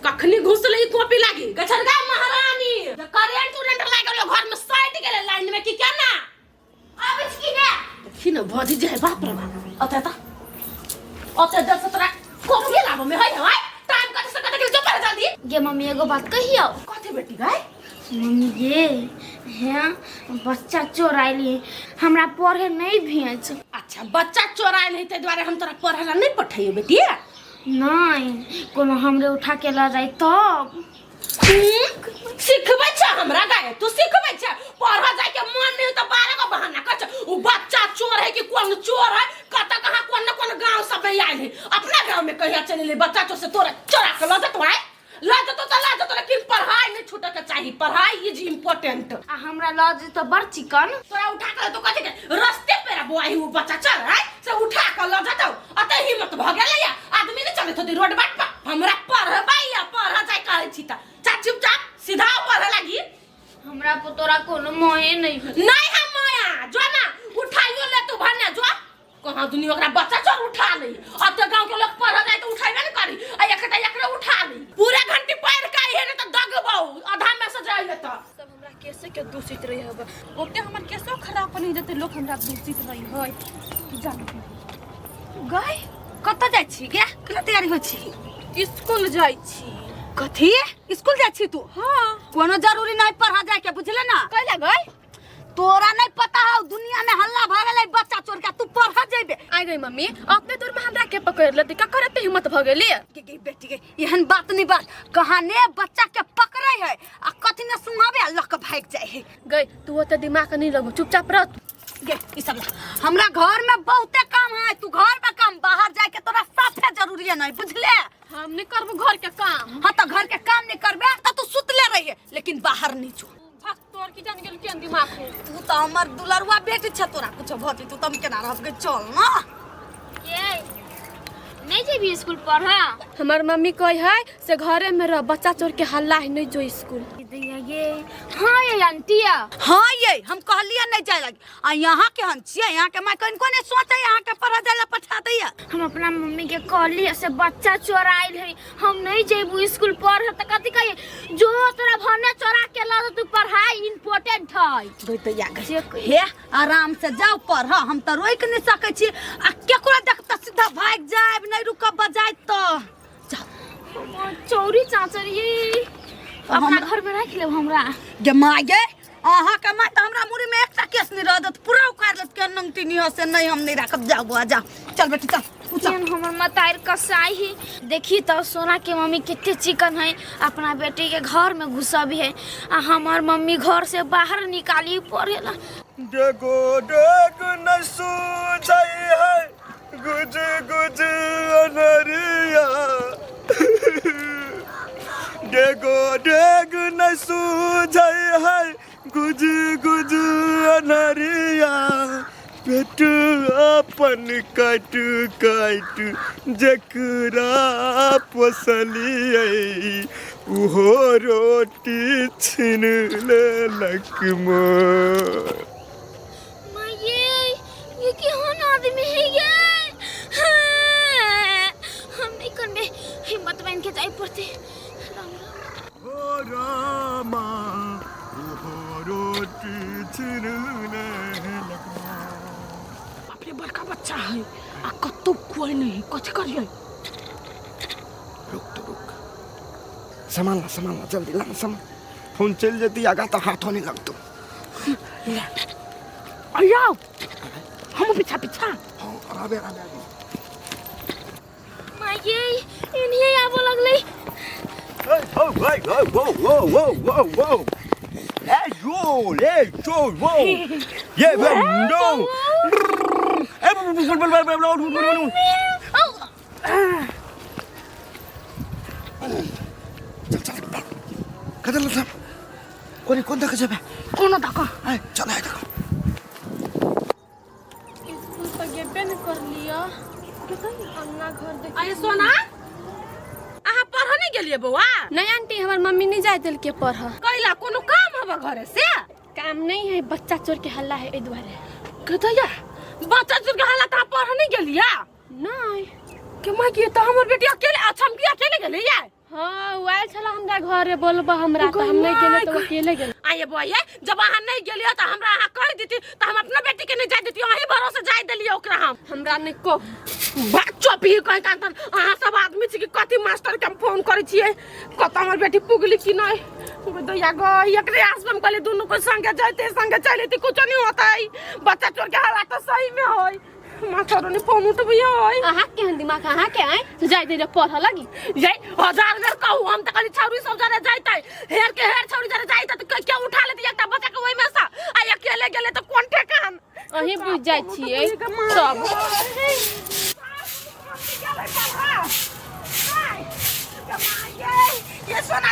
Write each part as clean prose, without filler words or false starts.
कखनी घुसले ई कॉपी लागी गछरगा महारानी जे करेंट उरेंट लागल घर में सटि गेलै लाइन में की केना आबै छी कि ने देखी न भजी जे है बाप रे बाप अतः त अतः जब से तोरा कॉपी लाबो में है है टाइम कते से कते के जो पर जल्दी गे मम्मी एगो बात कहियो कथी बेटी गाय मम्मी गे हैं बच्चा चोराइली हमरा पढ़े नहीं भेज अच्छा बच्चा चोरायल है ताहि दुआरे हम तोरा पढ़े ला नहीं पठैयो बेटी नहीं कोनो हमरे उठा के ल जाई तब सिखबै छै हमरा गाय तू सिखबै छै पढ़ जाय के मन नहीं त बारह गो बहाना कर छै उ बच्चा चोर है कि कोन चोर है कत कहाँ कोन न कोन गांव सब में आयल है अपना गांव में कहिया चले ले बच्चा चोर से तोरा चोरा के ल जतो आय ल जतो त ल जतो लेकिन पढ़ाई नहीं छूटे के चाही पढ़ाई is important आ हमरा ल जाई त बड़ चिकन तोरा उठा के तो कथी के रस्ते पे बोआई उ बच्चा चल है से उठा के ल जतो अते हिम्मत भ गेलै या आदमी नहीं चलत होती रोड बाट पर हमरा पढ़बै या पढ़ जाय कहै छी त चा चुपचाप सीधा पढ़े लागी हमरा पर तोरा कोनो मोहे नहीं हो नहीं हम माया जो ना उठाइयो ले तू भने जो कहाँ दुनिया ओकरा बच्चा चोर उठा ले अते गांव के लोग पढ़ जाय त उठाइबे न करी आ एकटा एकरा उठा ले पूरा घंटी पैर का हे न त दगबौ आधा में से जाय ले त सब हमरा केसे के दूषित रही हब ओते हमर केसो खराब नहीं जते लोग हमरा दूषित रही है जान गाय कतऽ जाइ छी गे केना तैयारी होइ छी स्कूल जाइ छी कथी स्कूल जाइ छी तू हाँ कोनो जरूरी नहीं पढ़ा जाय के बुझले ना कैला गई तोरा नहीं पता हौ दुनिया में हल्ला भऽ गेलै बच्चा चोर के तू पढ़ जेबे आ गई मम्मी अपने दूर में हमरा के पकड़ लेती ककर एते हिम्मत भ गेली गे गे बेटी गे एहन बात नहीं बात कहाने बच्चा के पकड़े है आ कथी ने सुनाबे आ लऽ के भागि जाय है गई तू ओते दिमाग नहीं लगो चुपचाप रह गे ई सब ला। हमरा घर में बहुते काम है तू घर में काम बाहर जाय के तोरा साफे जरूरी है नहीं बुझले हम नहीं करबो घर के काम हाँ तो घर के काम नहीं करबे तो तू सुतले रहिए लेकिन बाहर नहीं जो भक्त तोर की जान गेल केहन दिमाग हो तू तो हमर दुलरुआ बेटी छे तोरा कुछ भऽ जेतौ तऽ हम केना रहब गे चल ना ये नहीं जेबी स्कूल पढ़ा हमर मम्मी कहे है से घरे में रह बच्चा चोर के हल्ला है नहीं जो स्कूल ये हाँ ये आंटिया हाँ ये हम कहलिए नहीं जाए लगी आ यहाँ के हम छियै यहाँ के माय कनिको नहीं सोचे यहाँ के पढ़ा जाए ला पठा दैया हम अपना मम्मी के कहली से बच्चा चोराइल है हम नहीं जेबू स्कूल पढ़ त कथी कहिए जो तोरा भने चोरा के ला तू पढ़ाई इम्पोर्टेंट है दैया गई से कहिए। हे आराम से जाओ पढ़ हम तऽ रोकि नहीं सकै छी आ केकरो देख तऽ सीधा भागि जायब नहीं रुकब बजाय तऽ जाओ चौरी चाचर ये अपना घर में राख लेब हमरा गे माय गे अहाँ के माय तऽ हमरा मुड़ी में एकटा केस नहीं रह देत पूरा उखाड़ लेत के नंगटी नहीं से नहीं हम नहीं राखब जाओ बुआ जा चल बेटी चल उचल केहन हमर मतार कसाई है देखी तो सोना के मम्मी कितने चिकन है अपना बेटी के घर में घुसब है आ हमर मम्मी घर से बाहर निकाली पड़ेला डेगो डेग न सूझै है गुज गुज अनरिया डेगो डेग न सूझै है गुज गुज अनरिया पेट अपन काट काट जकरा पोसलियै उहो रोटी छीन लेलक मोर माये ये केहन आदमी है ये हाँ, हम नहीं करबे हिम्मत बन के जाए पड़ते राम राम ओ रामा उहो रोटी छीन लेलक मोर बाप रे बड़का बच्चा है आ कतौ कोई नहीं कथी करियै रुक तो रुक सामान ला सामान ला जल्दी ला सामान फोन चल जती आगा तो हाथों नहीं लगतो अयो हम पीछा पीछा हाँ आरामे आरामे आगे माये इन्हें आबो लगलै Hey, oh, hey, oh, whoa, whoa, whoa, whoa, whoa. Hey, yo, hey, yo, whoa. Yeah, whoa, no. Hey, चल चल कतऽ लग कोन कोन दऽ के जेबै कोनो धक्का है चल है देखो स्कूल पर गेबे न कर लिया अंगना घर देख अरे सोना अहाँ पढ़ नहीं गेलियै बौआ नहीं आंटी हमर मम्मी नहीं जाए दिल के पढ़ कैला कोनो काम हवा घरे से काम नहीं है बच्चा चोर के हल्ला है एहि दुआरे कतैया बच्चा चोर के हालत अहाँ पढ़ नहीं गेलियै नहीं के माय के तऽ हमर बेटी अकेले अच्छा हम की अकेले गेलियै हाँ हाँ उ आयल छला हमरा घरे बोलबा हमरा तऽ हम नहि गेलियै तऽ ओ अकेले गेल। आइए बौआ ये, जब अहाँ नहीं गेलियै तऽ हमरा अहाँ कहि देती तऽ हम अपना बेटी के नहीं जाय देती, अहीं भरोसे जाय देलियै ओकरा हम। हमरा नहि कह। चुप ही कहि कान, अहाँ सब आदमी छी कि कथी? मास्टर के हम फोन करै छियै, कतऽ हमर बेटी पुगली कि नहीं। दैया गई एकरे आस में हम कहलियै दुनू को संगे जैते संगे चल अयती, कुछो नहीं होतै। बच्चा चोर के हालात तो सही में होय। मास्टर ने फोन उठबी होय। अहाँ केहन दिमाग अहाँ के आय जाय दे पढ़ लगी? ये हजार बेर कहू, हम तऽ कहली छौरी सब जरे जैतै, हेर के हेर छौरी जरे जैतै तऽ के उठा लेती एकटा बच्चा के ओहिमे से, आ अकेले गेलै तऽ कोन ठेकान। अहीं बुझि जाइ छियै सब। ये सोना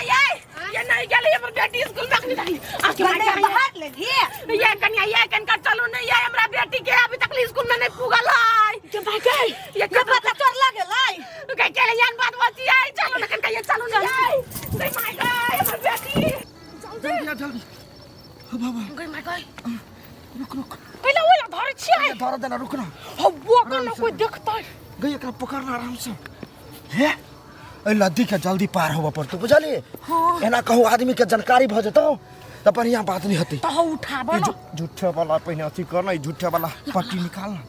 ये नहीं गेलै हमर बेटी स्कूल में अखनी तक। आके गदे बाहर ले ही। ये कन्या ये कनका चलू नहीं, ये हमरा बेटी के अभी तक स्कूल में नहीं पुगल है। के भाई गई ये ये बच्चा चोर लगे लाई के के यान बात बची आई, चलो ना कनका ये चलू नहीं गई my गई हमर बेटी। जल्दी आ जल्दी हो बाबा। गई my गई। रुक रुक, पहिले ओला धरे छियै। धर देना, रुक ना। हो वो कोन कोई देखतै। गई एकरा पकड़ना आराम से। हे ए नदी के जल्दी पार होबऽ पड़तौ, बुझलियै? एना कहूँ आदमी के जानकारी भऽ जेतौ तऽ बढ़िया बात नहीं होतै। तऽ हो उठाबऽ ई न। झूठे वाला पहिने अथी कर ना, ई झूठे वाला पट्टी निकाल ना।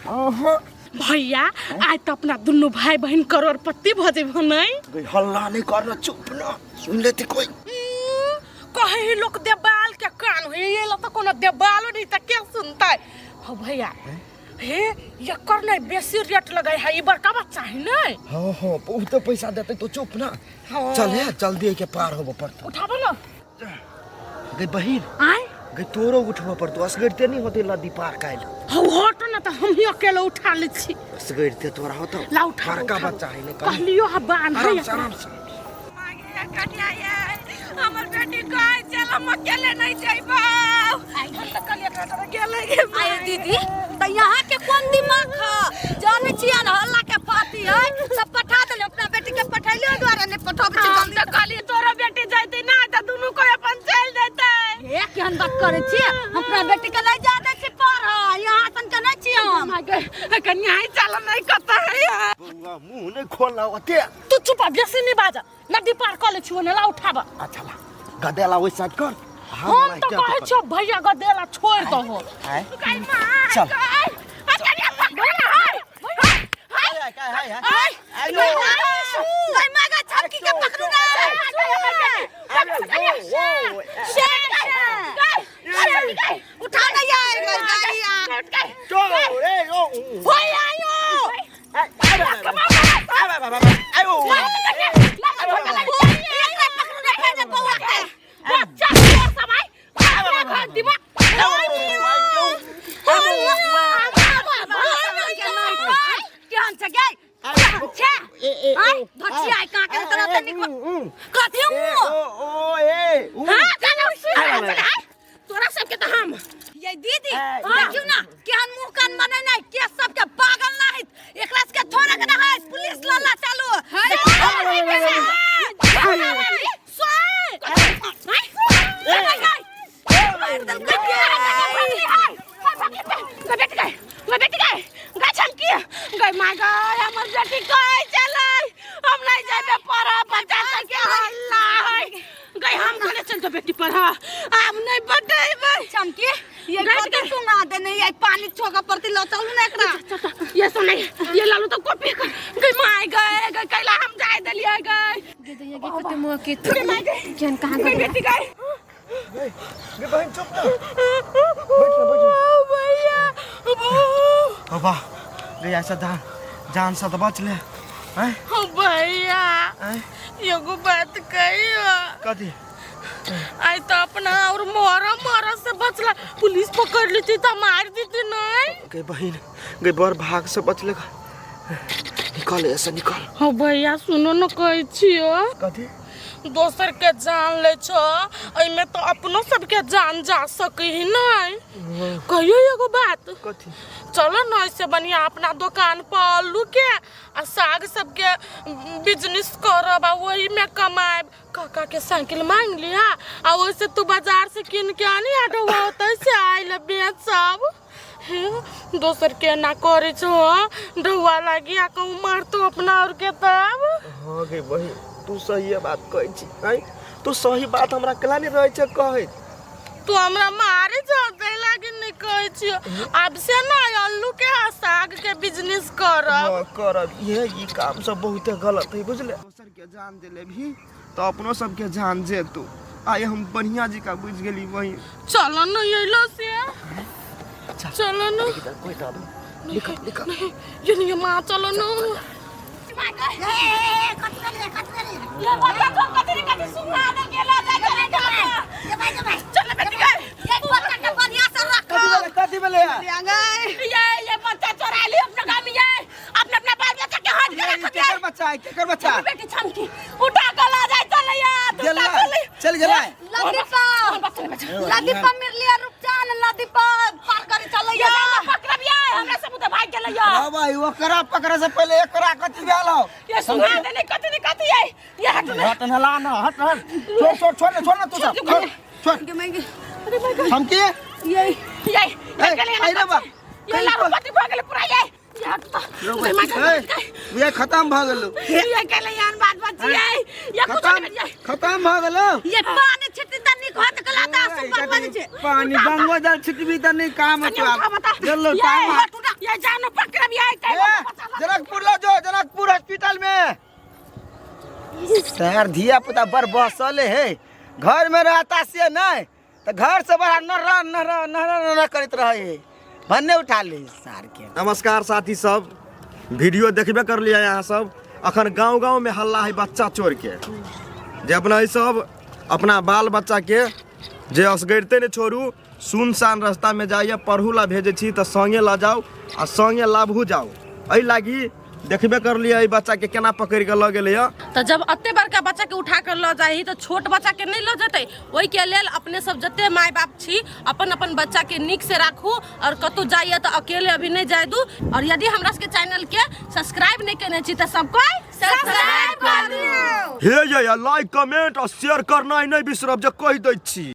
अहाँ भैया आइ तऽ अपना दुनू भाई बहिन करोड़पति भऽ जेबहो नै? गई हल्ला नहीं करना, चुप ना, सुन लेती कोई। कहे ही लोक देबाल के कान होई, ये ला तऽ कोनो देबालो नहीं तऽ के सुनतै। हो भैया हे एकर नहीं बेसी रेट लगाई है, ई बड़का बच्चा है नै। हाँ हाँ बहुत पैसा देते तो चुप ना। हाँ। चल हे जल्दी के पार होबऽ पड़तौ। उठाबो ना। गई बहिन आय गई तोरो उठबऽ पड़तौ, असगरते नहीं होतै नदी पार काल्हि। हौ हट ना तऽ हम ही अकेले उठा लै छी। असगरते तोरा होतौ। ला उठा। बड़का बच्चा है ने कनी। कहलियो हा बांध आराम से आराम से। कन्या ये हमर बेटी कहे चल हम अकेले नहीं जाइबो, हम तऽ कहलियै एकरा तोरा गेलै गे। आये दीदी त यहाँ के कोन दिमाग ह? जाने छियै न हल्ला के पाती है सब पठा देले, अपना बेटी के पठैले द्वारा नहीं पठाबै छी हम जल्दी। तऽ कहलियै तोरो बेटी जैतै ना तऽ दुनू कोई अपन चलि जेतै। हे केहन बात करै छी, अपना बेटी के नहीं जा दै छी पढ़, यहाँ सन के नहीं छी हम। कन्या ही चल नहीं कतऽ है। बौआ मुँह नहीं खोलना ओते। तू चुप आ, बेसी नहीं बाज, नदी पार कऽ लै छी ओने, ला उठाब। अच्छा ला गदेला ओहि साइड कर। हम तऽ कहै छियौ भैया गदेला छोड़ि दहो। आय चल। गई मागा छमकी के पकड़ू ना। उठा नहीं आए गई गाड़िया। एकरा पकड़ू ना पहले बौआ के। केहन छै गे? केहन छै? आय धचिया कहाँ के तोरा त निक कथी मुँह? तोरा सबके तऽ हम ये दीदी देखियौ ना केहन मुँह कान बनेने के सबके पागल ना है, एकरा सबके छोड़े के ना है, पुलिस लला चलू। हमर बेटी कहे चलै हम नहीं जेबै पढ़ऽ, बच्चा सबके हल्ला है। गई हम कहले चल तो बेटी पढ़ऽ, आब नहीं बटेबै। चमकी ये गई कथी गई। सुना देने ये पानी छोका पड़ती, ल चलू ना एकरा। ये सुनै ये लालू तो कॉपी कर गई my गई गई कैला हम जाय देलियै गई। गे दैया गे कते मुँह के गई my गई केहन कहाँ गई गए। बेटी गई। गई बहन चुप ना, बैठ ना बैठ ना। भैया ओ वाह गई ऐसा जान जान से तो बच ले हैं। भैया हैं एगो बात कहियो। कथी? आई तो अपना और मोरा मोरा से बचला, पुलिस पकड़ लेती तो मार देती नहीं। गई बहन गई बड़ भाग से बच लेगा, निकल ऐसे निकल। हो भैया सुनो न कहै छियो। कथी? दोसर के जान ले छो, एहिमे तो अपनो सबके जान जा सकै है नहीं। कहियो एगो बात। कथी? चलो न ऐसे बढ़िया अपना दुकान पर आलू के आ साग सबके बिजनेस करब आ वही में कमाएब। काका के साइकिल मांग लिया आ ओइसे तू बाजार से किन के आनी आ होतै से आइल बेचब। हे, दोसर के ना करे छो ढौआ लागी आ कहूँ मारतो अपना और के तब। हाँ गे बहिन, तू सही बात कहै छी। आँय, तू सही बात हमरा केला नहि रहै छै कहैत? तू हमरा मारे छौ तै लागी नहीं कहै छियो। आब से ना आलू के आ साग के बिजनेस करब। हाँ, करब। ये ई काम सब बहुते गलत है बुझले। दोसर के जान देले भी तो अपनो सबके जान जेतू। आइ हम बढ़िया जी का बुझ गेली बहिन। चलो न अइलो से, चलो न। कोई दाब लिख लिख। ये नहीं माँ, चलो न। ये बच्चा तो कथी कथी सुना दे गेला जाय चले चले बेटी गए। कथी भेलै? ये बच्चा चोरा ली अपना गाम में, ये अपने अपना बाल बच्चा के हाथ के रख। केकर बच्चा है? केकर बच्चा? बेटी छमकी उठा के ला जाय चले यार। गेलै, चल गेलै। लदीपा मिरलिया रुपचान लदीपा पार करे चलैया। पकड़ब ये हमरा सब उधर भाग गेलै यार। हाँ भाई, ओकरा पकड़े से पहले एकरा कथी भेल हौ? ये सुना दे नहीं कथी नहीं कथी है ये। हट न हट न, ला न, हट हट, छोड़ छोड़ छोड़ छोड़ न तू सब, छोड़ छोड़। हम के ये ये ए, आई रे बा। ये लालपति भऽ गेलै पूरा। ये हट तो। ये खत्म भ गेलो। ये केले यार बात बात ये ये कुछ खत्म नहीं ये खत्म भ गेलो। ये पानी छिटी त निक होत गला त सुपर बन छै। पानी गंगो जल छिटबी त नहीं काम कनी होतो। उठा बता। गेलो ये टाइम। हट उठा, ये जानो पकड़ब ये ए, जनकपुर ला जो, जनकपुर हॉस्पिटल में। सर धिया पुता बड़ बसल है, घर में रहता से नहीं तो घर से बड़ा नर्रा नर्रा नर्रा नर्रा करते रहे है, भन्ने उठा ले सार के। नमस्कार साथी सब, वीडियो देखबे कर लिया यहाँ सब। अखन गांव गांव में हल्ला है बच्चा चोर के, जे अपना ई सब अपना बाल बच्चा के जे असगरिते नहीं छोड़ू, सुनसान रास्ता में जाइए पढ़ू ला भेजै छी तऽ संगे लऽ जाउ आ संगे लाबहू जाउ। एहि लागी देखबे कर लिया ई बच्चा के केना पकड़ के लऽ गेलैया। तऽ जब एते बड़का बच्चा के उठा कर लऽ जाही तऽ छोट बच्चा के नहीं लऽ जेतै। ओहि के लेल अपने सब जते माय बाप छी अपन अपन बच्चा के नीक से राखू और कतौ जाइए तऽ अकेले अभी नहीं जाय दू। और यदि हमरा सबके चैनल के सब्सक्राइब नहीं केने छी तऽ सब कोई सब्सक्राइब करू। हे ये लाइक कमेंट और शेयर करना नहीं बिसरब जे कहि दै छी।